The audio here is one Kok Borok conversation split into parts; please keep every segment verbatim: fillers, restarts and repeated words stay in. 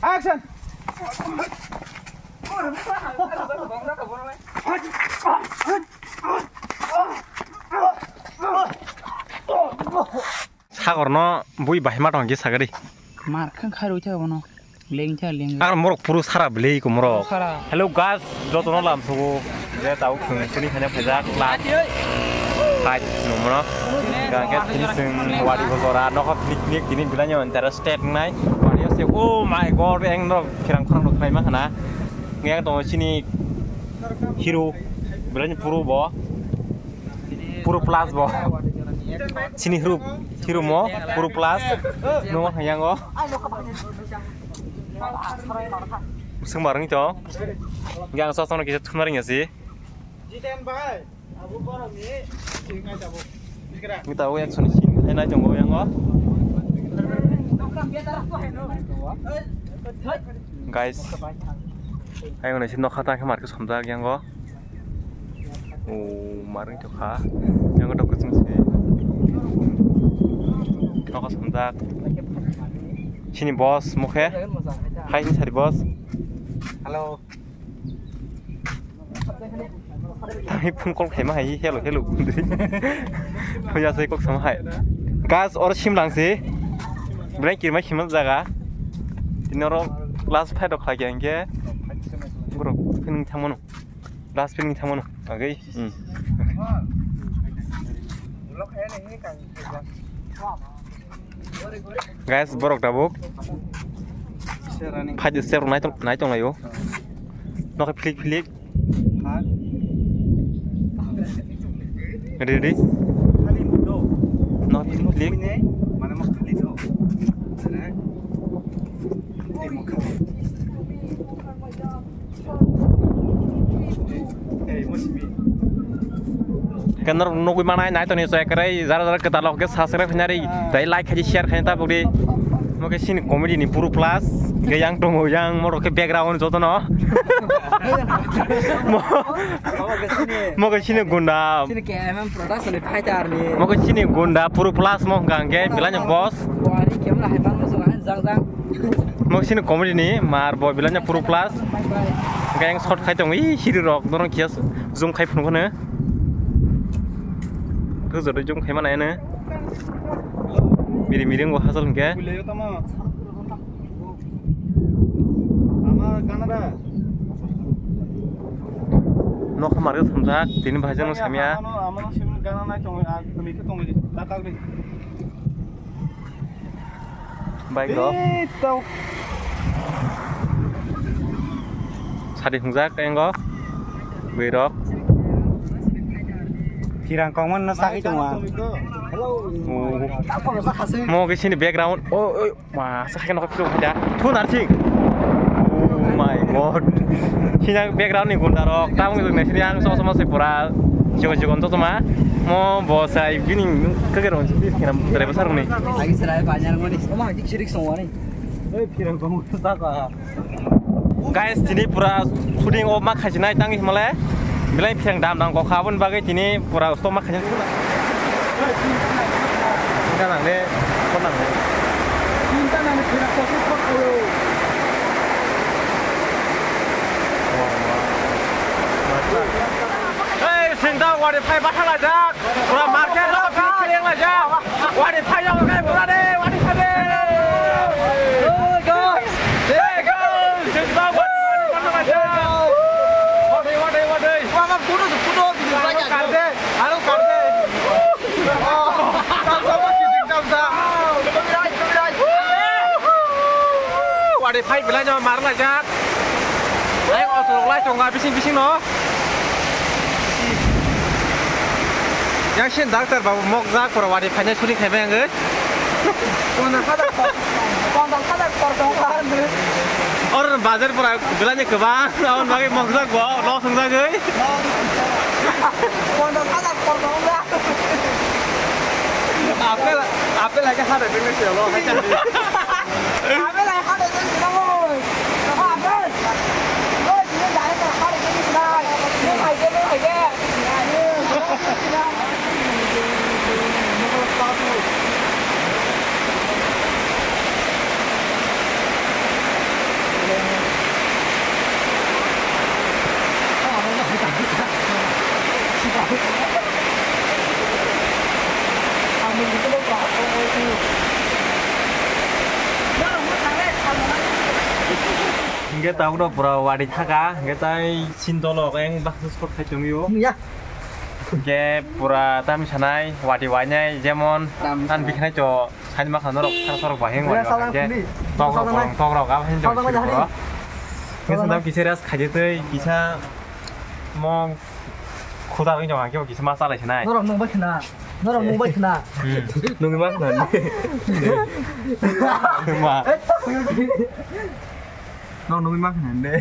Action! Sagor no bui bahai ma tong khe sagari. Mar khang khai roi thai bono. Leng thai leng. Ar morok puru sara bwlei ko morok. Sara. Hello guys, joto no lam sugo. Je tau khung sini khanya phaijak class five no mono. Gangke tini sing wari bojora nokha picnic tini bilanya interested nai. Wari se, oh my God, eng no khirang khorang no khlai ma khana. Nge to sini hero bilanya puru bo. Puru plus bo. Sini hero, hero mo puru plus. No hayango. Sengbarang to. Yang sosok no kisa thumar ngi si. Jiten bhai, abu borok ni sing ngai tabo. Ngi tabo yang soni sing ngai nai tongo yang o. Guys, ayang nai si nokha ta khe mar khe somjak yang o. O mar wng tokha. Yang o tok kuchung si. Nokha somjak. Sini boss mokhe. Hai sari boss. Hello. Tangwi phone call khaima hai, hello, hello. Hoya se kok sama hai. Gas or simlang se. Blank kirma khima jaga. Tinoro last fight rok khlai khe. Borok phinung thangmano. Last phinung thangmano. Agei. Hmm. Guys, borok tabuk. Phai de step nai tong, nai tong laio. Nokhe philik philik. Ready? Nokhe philik philik. Kenor nugui manai nai toni so ekrai jara jara ketalok ke subscribe khainari, tai like khaji share khaina tabuk di. Mo ke sini comedy ni puru plus ke yang tongo yang moro ke background joto no. Mo, mo ke sini gunda. Sini K M M production ni fighter ni. Mo ke sini gunda puru plus mo hwnkha hwnkhe bilanya boss. Wari camera hai bang mo jang jang. Mo sini comedy ni mar bo bilanya puru plus. Hwnkhe yang short khai tong i hiri rok norong kiya zoom khai phunukho ne. Khe jotoi zoom khai mana ene. Miri miri ngo hasal hwnkhe. Nokha market samjak tini bahai jano samya. Bike rok. Sadi hungjak engo. Bui rok. Pirang kongman no sagwi tongo ang. Mo ke sini background. Oh, oh, ma, sa khe no phiro khaja. Thu narsing. Oh my God. Sini background ni gunda rok. Tamo jong sini ang so so ma se pura. Jogo jogo to ma. Mo bo sai bini kage rong sini kena driver sar ni. Agi serai banyak mo ni. Oma dik sirik song wani. Ei, phirang tong ta ta. Guys, tini pura shooting o ma khaijinai tang himale. Belai phirang dam dam kok aboni bagwi tini pura stop ma khaijinai. Tinta nang de, kon nang de. Tinta nang de, phirang kok kok kok. Ei, sinta wari phai bathang ajak. Pura market no kiri kiri laijak. Wari phai jao kai pura de, wari phai de. Oh my God. Hey guys, sinta wari phai bathang ajak. Wari, wari, wari. Mama photo, photo, video. Aro kar de, aro kar de. Oh, tamsa, tamsa. Wari phai belai no mar laijak. Ai, auto rok lai tonga bising bising no. Yang sin doctor babu mokjak pura wari phainai suri khaimai ang. Ponchas hajar kor, ponchas hajar kor tong kha. Or bazar pura belai ni kwbang, aboni bagwi mokjak bo, no swngjagwi. Ponchas hajar kor tong kha. Apple, apple hai khe hada bengni se lo hai ta. Apple hai hada bengni se lo. Apple. Oi, tini direct hada bengni se lo. Nung hai khe, nung hai khe. Hingke tabuk no pura wadi thaka, hingke tai sin dolo eng baksa sot khai tongyo. Ya. Hingke pura tam sanai, wadi wainai, jemon, Tam an sanai. Biknai to, sani makha norok, sar sorok bahing Wala wadi salang hingke, khuni. Tok rok, Salang nai. Tok rok, abah hin Salang jok nai sini hari. Boro. Hingke Salang sendam nai. Kisa ras khaje tei, kisa mong khuda wng jong hingke kisa ma salai sanai. Norok nung bai khna. Norok nung bai khna. Hmm. Nungwi ma khna. Ma. Nong nungwi ma khna de.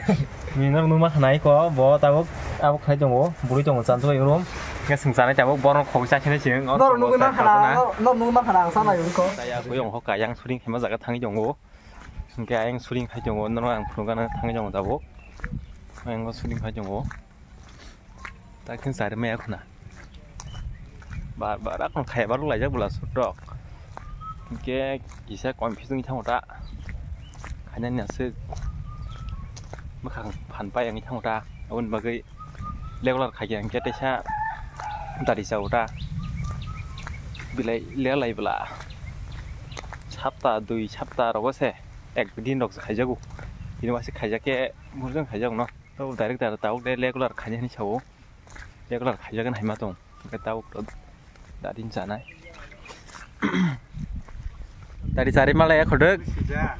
Ni nong nungma khna iko bo tabuk abo khai tongo, buri tongo chan chubai rom. Nge sing chanai tabuk borok khogwi cha khene sing. Nor nungwi ma khna, nor nungwi ma khna ang sana yungko. Taya ko yong hoka yang suring khema jaga thangwi tongo. Hingke ayang suring khai tongo, norok ang phunukgana thangwi tongo tabuk. Ayang suring khai tongo. Ta khe chari maya khuna. Bar bar akon khai bar laijak bwla sutrok. Hingke kisa confuse wngwi thango ta. Khainani aswk mwkhang phan pai wngwi thango ta. Aboni bagwi regular khaikhe hingke teisa dari chao ta. Bilai leglai bwla. Sapta dui sapta rogo se ek din rok se khaijago. Bini uansuk khaijak khe murjang khaijago no. Tabuk direct direct tabuk de regular khaina hinwi sao. Regular khaijakgwi haima tong. Hingke tabuk to dadin chanai. Dadi chari malai ya khodok. Sija.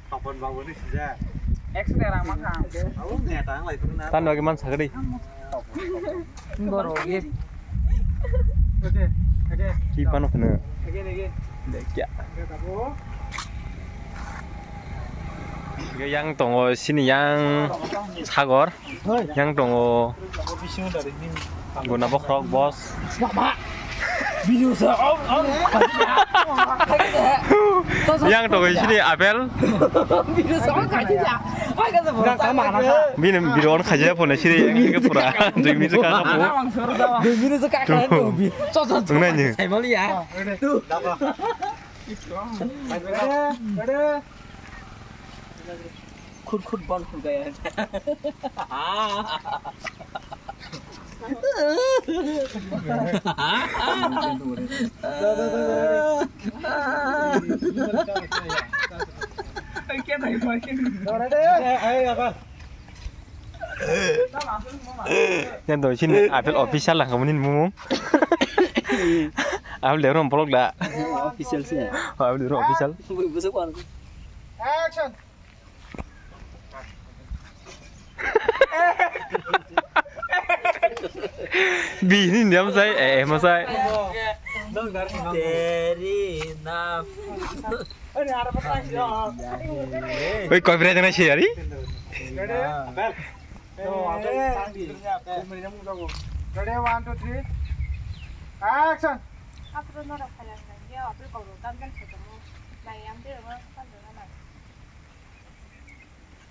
Topon babu ni sija. Ekso de rang mangkha. Abo neta ang lai tong na. Tan bagi man sagadi. Borok ye. Oke, oke. Ki pano khna. Again, again. Dekya. Oke, babu. Yang tongo sini yang sagor. Yang tongo guna bokhorok bos. Yang tongo sini apel. Bini biro on khaja phone sini yang ke pura. Dui minute ka kapu. Dui minute ka kapu. Wngnai ni. Khut khut bol khut gaya. Yang doi sini apel official lah kamu ni mumung. Apel dia orang blog dah. Official sih. Apel dia orang official. Action. Bini niam sai, eh, masai. Teri nam. Oi, koi bera jana siyari? Ready, one, two, three. Action.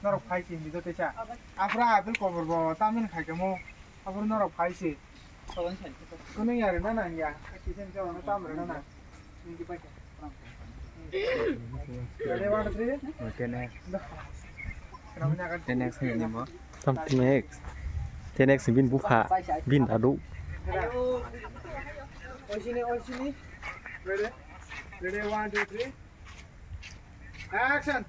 Norok phai se hinwi tei cha. Aphuru apple kobor bo tamni khai kamo. Aphuru norok phai se. Kunu ya rwna nang ya. Kisa ni jawano tam rwna nang. Nini pai kha. Ready, one, two, three. Okay, next. Ten X ni mo. Tam ten X. Ten X bin bupha. Bin dadu. Oisini, oisini. Ready? Ready, one, two, three. Action!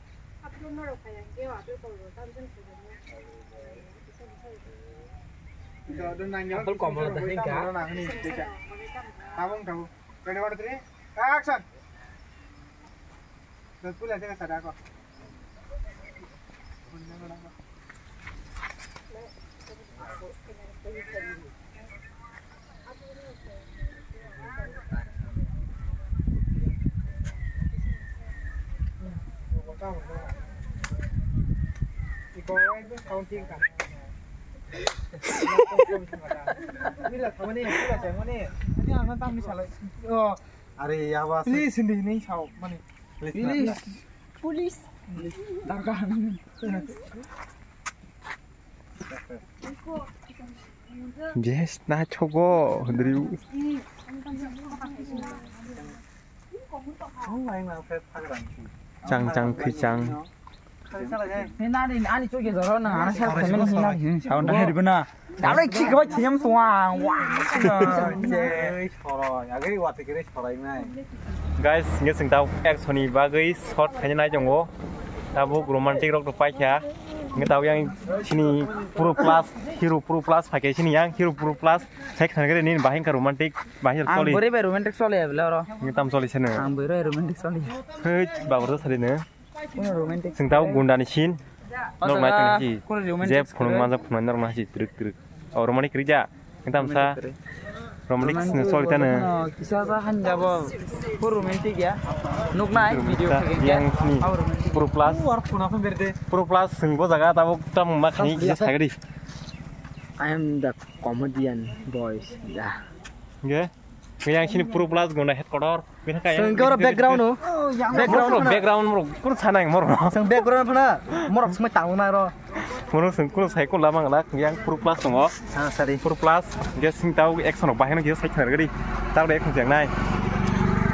Apple komor da hingka. Tabung, tabung. Ready, one, two, three. Action! Are, yaba. Please, hindi, hindi, sao, mani. Please. Please. Police. Darkar. Yes, na chogo, driu. Chang, chang, khi chang. Ni nani, ani chukya jora nang, ana sa family ni nani, sa unda heri bana. Dalo khi kaba thiyam tuang. Wah. Guys, nge sing tau action ni bagwi shot khaina nai tongo. Tabuk romantic rok to paikha. Ngi tau yang sini Pro Plus, Hero Pro Plus pakai sini yang Hero Pro Plus. Saya kena gede ni bahing ka romantic, bahing Ang choli. Beri bai romantic choli ya bela oro. Ngi tam choli sini. Ang beri romantic choli. Hei, babar tu tadi ne. Kuno romantic. Sing tau gunda ni sin. Oh, Norok nai saga, tengsi. Kuno romantic Jeb phunung sekali. Manjak phunung norok nai si truk truk. Oh, romantic kerja. Kita masa romantic sini solitano. Kisa sa hanjabo. Pur romantic ya. Nuk nai video yang sini. Pur plus. Pur plus sengbo jaga tabuk tam ma khani kisa sagadi. I am the comedian boys. Ya. Oke. Yang sini pur plus guna headquarter. Sengke oro background o. Background, background moro. Kun sanai moro. Seng background phana. Morok semai tang na ro. Moro seng kun sai kun lama ngala yang Pro Plus tongo. Ah, sorry. Pro Plus ge sing tau action rok bahai no ge sai khar gari. Tau de action jang nai.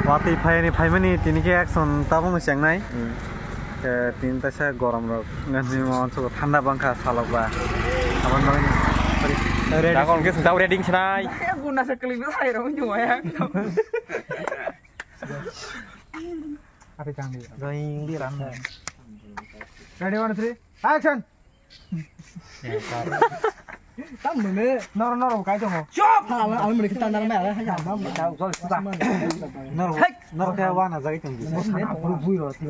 Wati phai ni phai mani tini ke action tabo mo jang nai. Hmm. Ke tin ta sa gorom rok. Ngan ni mo so thanda bangkha salok ba. Abang bang. Sorry. Ready. Dagon ge sing tau ready sinai. Guna sa kling sai ro nyu ya. Ate kang di. Doing di ram. Ready, one, three, action. Tam mene nor nor kai tongo. Chop. Ala al mene kita nar me ala ha ya. Nor nor ke wana jagi tongo. Buru bui ro ti.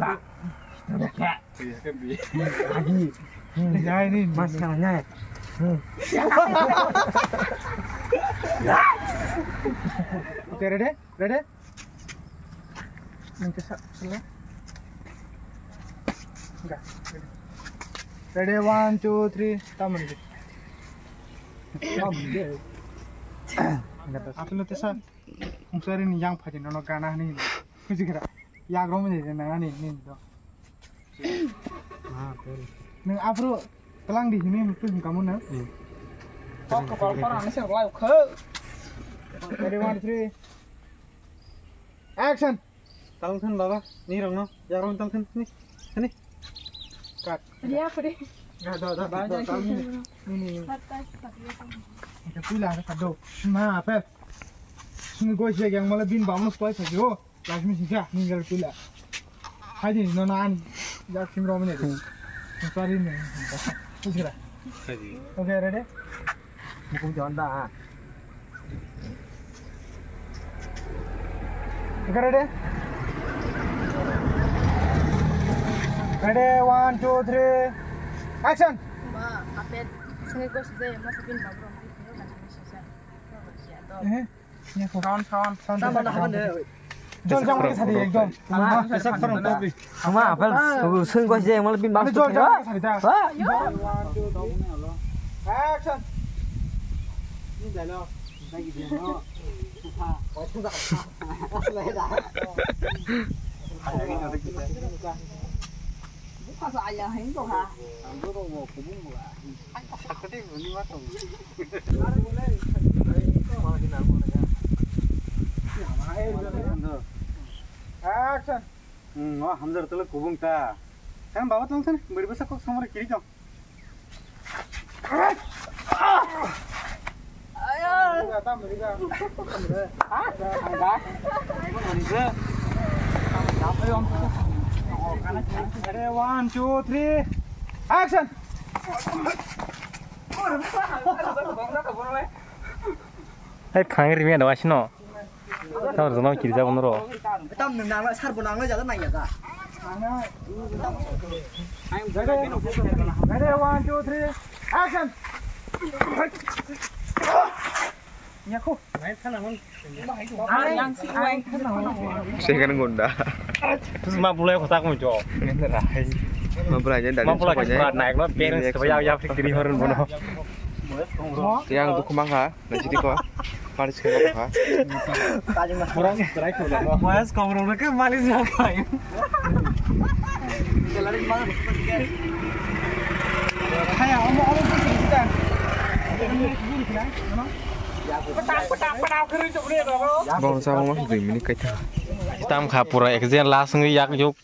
Agi. Nyai ni mas kana nyai. Okay, ready? Ready? Nang kesa, sila. Enggak. Ready, one, two, three, taman di. Taman di. Enggak tas. Asli tesa. Musari ni yang phajin nono gana ni. Kujigra. Ya grom ni nang ani ni do. Nang afro telang di hini mutu kamu na. Kok kepala parang ni sih lai khe. Ready, one, three. Action. Talung than baba, ni rong no, ya rong talung than ni, ni. Cut. Dia apa deh? Ga da da. Ba ja. Ni ni. Cut cut cut. Ita pula ka do. Ma pe. Sini goi je yang mala bin ba mo stoi sa jo. Last mi sisa ni gal pula. Hai ni no na an. Ya sim rom ni. Sorry ni. Sira. Okay, ready? Mukum John da. Okay, ready? Ready, one, two, three, action! Ma, apet, sini gos je, masa bin babu rong, bin babu rong, sisa. Eh, ya, kok. Sound, sound, sound. Sama na hande. Jol jang ma sadi ekdom. Ama, esa khorang to bi. Ama apel sung ko je mal bin bas. Jol jang ma sadi ta. Ha? Action. Ni dalo. Lagi dia no. Ha. Buka sa ayah ini tuh ha. Sakti bunyi masuk. Action. Hmm, oh, hamjar tele kubung ta. Kan bawa tong sana, beri besar kok sama kiri dong. Ready, one, two, three, action! Hey, phang ri mi ano asino. Tamo jono kiri jabo noro. Tam nang nang sar bo nang jada nang jada. Ready, one, two, three, action. Nyaku. Second gunda. Terus ma bulai kotak mo jo. Ma bulai je dari. Ma bulai kotak naik lo parents ke ya ya fikri horun bono. Yang tu kumang ha. Nasi di ko. Malis ke ha. Boyas kong rong ke malis ya kai. Haya, omo omo. Bong sa omo dui minute kai ta. Tam kha pura ekjen last ngi yak juk.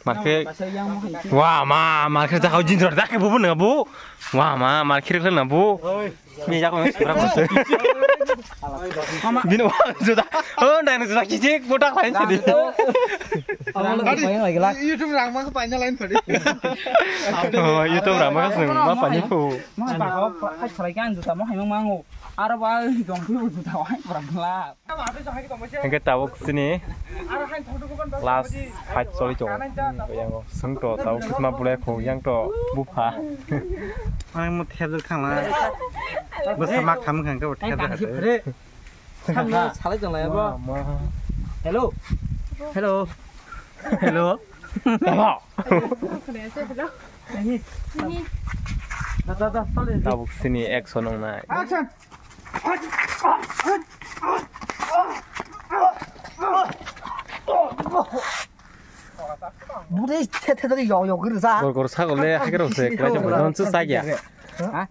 Marke. Wa ma, marke jakau jinjor dak bu bu na bu. Wa ma, marke rek na bu. Ni jakau sura ko. Bini juda. Oh, nang juda kijik botak lain sidi. Adi, YouTube rang mangko paina lain padi. Oh, YouTube rang mangko sing ma pani pu. Ma ba ko hai khalai kan juda mo hai mang mango. Aro ba dong phu juda hai pura bla. Hingke tabuk sini last fight choli tongo. Yang sung to tabuk kisma bule ko yang to bupha. Ang mo thep thang la. Bwsa mak tham khang to thep thep. Samno salai tong lai bo. Hello. Hello. Hello. Hello. Da, da, da, salai. Tabuk sini action wngnai. Action. Budi the the the yo yo gir sa. Gor gor sagol le hake rok se, kwlai jang bai non se sa ya. Ha?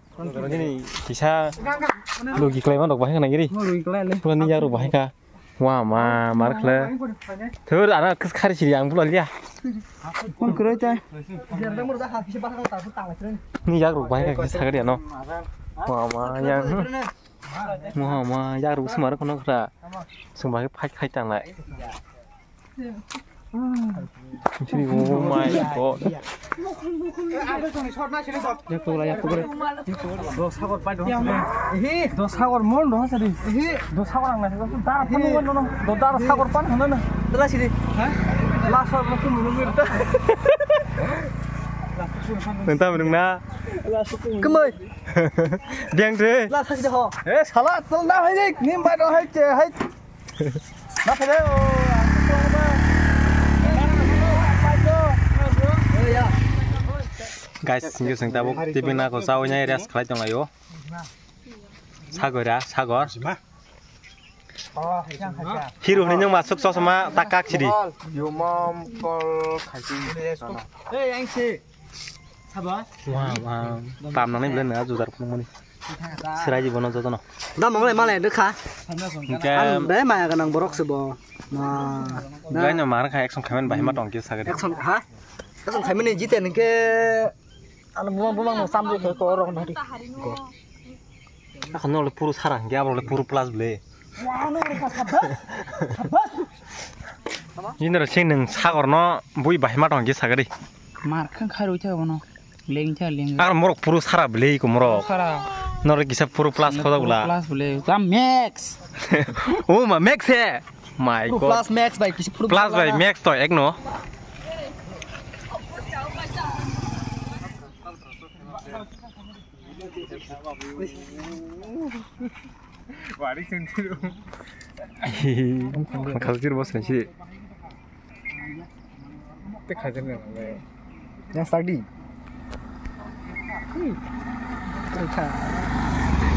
Nini kisa logi kwlai man rok bahai nang giri. Mo logi kwlai le. Pura ni ya rok bahai ka. Wa ma mar khle. Thur ana khis khari siri ang bula liya. Phone kwrwi tai. Ni yak rok bahai ka kisa sagari ano. Wa ma yang. Muha ma yak rok sumar kono khra. Sumar phai khai tang lai. Sini, oh my God. Yak to la, yak to la. Do sagor pai do. Ehe. Do sagor mon do sari. Ehe. Do sagor ang na. Dar pan mo no. Do dar sagor pan hana na. Dala sini. Ha? La sagor mo kum mo ta. Nang ta mung na. Kemai. Diang de. La sagor ho. Eh, sala, tol na hai dik. Nim bai do hai che hai. Guys, singke sing tabuk tibing nako chawi nai rest khlai tong laio. Sagor ya, sagor. Hero hwnwi nwng masuk chosma ta kak sidi. Yumam kol khaisi. Hey, ang si. Sabo? Wah, wah. Tam nang ni bela na jujar phung mani. Serai di bono jotono. Da mong le male de kha. Hingke ang be maya ganang borok se bo. Ma. Gai no mar kha action khamen bahai ma tong kisa gari. Action ha? Action khamen ni jite ningke ano bumang bumang no sam de ko rok na di. Ako no le puro sara hingke abo le puro plus ble. Wah, no re kha sabas. Sabas. Jindra sing nung sagor no bui bahai ma tong kisa gari. Mar khang kharwi thago bono. Leng tha leng. Ar morok puro sara bwlei ko morok. Sara. Norok kisa puro plus khoda bwla. Plus bwlei. Tam max. Oh ma max he. My God. Plus max bai kisa puro plus bai max to ek no. Wari sendiri. Khajir bos nasi. Te khajir na le. Yang sagdi.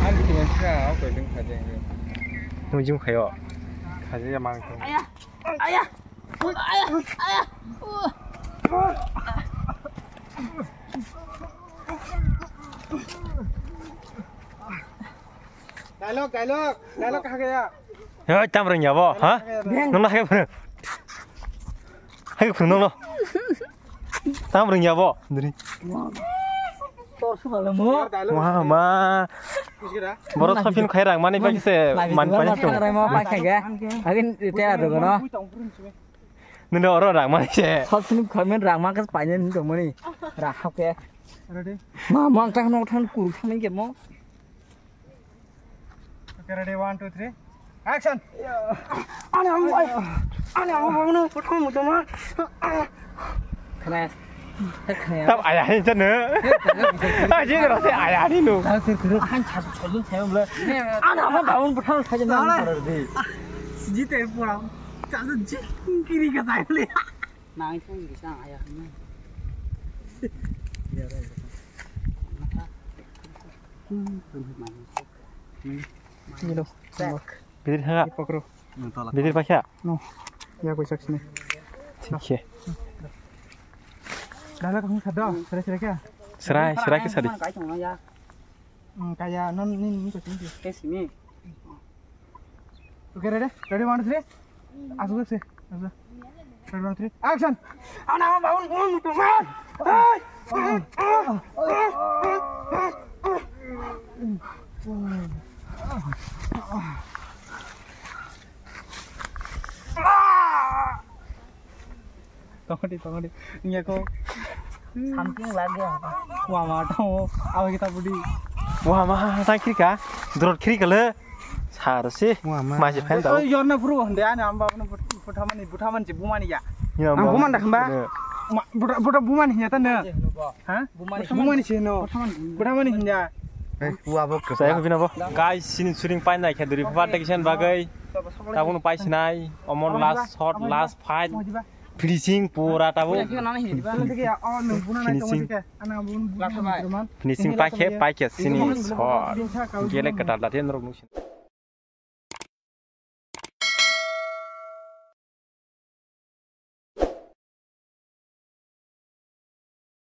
Ang gitu nasi na, aku itu khajir. Nujum khayo. Khajir ya mang tu. Ayah. Ayah. Ayah. Ayah. Dialogue, dialogue, dialogue kha kaya. Hei, tam rwng ya bo, ha? Nang na hai phung. Hai phung nang no. Tam rwng ya bo. Dri. Tor su bala mo. Wah, ma. Borok shopping khai rang mani pai se man pai se. Rai mo pai kha ge. Agin tera do no. Nini oro rang mani se. Shopping khai men rang ma kas pai ne do mani. Ra ha ke. Ma mang tang no than kur than ke mo. Okay, ready, one, two, three, action! Ani ang, ani ang, ang, ang, ang, ang, ang, ang, ang. Khna, khna. Tam ayah ni chanu. Ah, jin rasa ayah ni nu. Tahu kiri kiri. Ahan chadu chadu chadu bela. Ani ang, ang, ang, ang, ang, ang, ang. Jite pura. Chadu jin kiri ka tai le. Nang song bisa ayah ni. Hello. Bidir ha. Ipokro. Bidir pakha. No. Ya koi sak sini. Thik he. Dala kamu sada, sere sere kya? Serai, serai ke sadi. Hmm, kaya non ni ni ko sini. Ke sini. Okay, ready? Ready, one, two, three. Asuk, asuk, asuk. Ready, one, two, three. Action! Ana, bangun, bangun, bangun. Hey! Tongodi. Iya ko. Something lagi apa? Wah, ma tong. Awa kita budi. Wah, ma tang kiri ka. Drot kiri kale. Sar si. Wah, ma. Masih fan tahu. Oh, yorna bro, hande ani amba, butamani, butamani je bumani ya. Ang buman dah, Mbak? Buta, buta bumani ya tanda. Ha? Bumani sih no. Butamani hinda. Eh, wah, bok. Saya ko bina bo. Guys, sini shooting painai khe duri phatar tei kisan bagai. Tabuk no paisinai, omor last shot, last fight, finishing pura tabuk. Finishing. Finishing paikhe, paikhe sini shot. Gele kwtal da the norok nuksin.